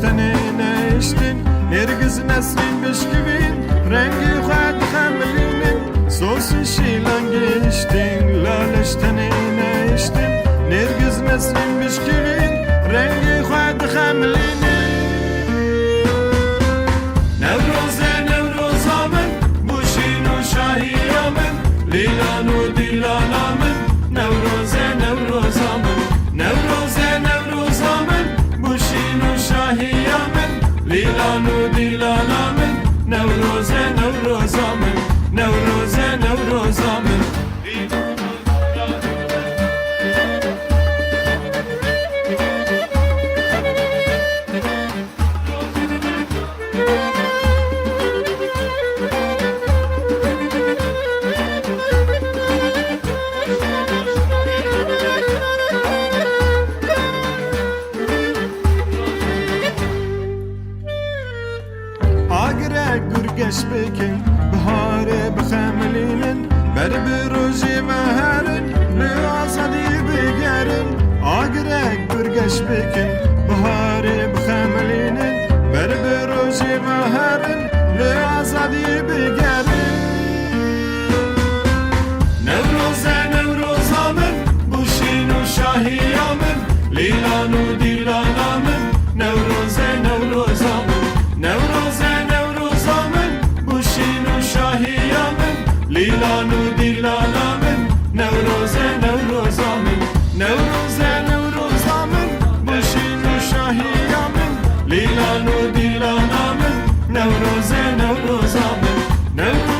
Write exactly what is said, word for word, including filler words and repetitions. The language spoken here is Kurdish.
Tenê neiştin, Nêrgiz Nesrîn bişkivîn, rengî xwe dixemilînin, sosî şîlan gihiştin, laleş tenê neiştin, Nêrgiz Nesrîn bişkivîn, rengî xwe dixemilînin. Newroze, Newroza min, bûşîn û şahiya min, lîlan û dîlana min, Newroze, Newroza min, Newroze, Newroza min, bûşîn û şahiya min, lîlan û dîlana min, Newroze, Newroza min, Newroze, Newroza min. Agirek gur geş bikin, biharê bixemilînin, ber bi rojê ve herin, li azadî bigerin. Agirek gur geş bikin, biharê bixemilînin, ber bi rojê ve herin, li azadî bigerin. Newroze, Newroza min, bûşîn û şahiya min, lîlan û dîlana min, Newroze, Newroza min, Newroze, Newroza min, bûşîn û şahiya min, lîlan û dîlana min, Newroze, Newroza min, Newroze, Newroza min, bûşîn û şahiya min, lîlan û dîlana min, Newroze, Newroza min, Newroze.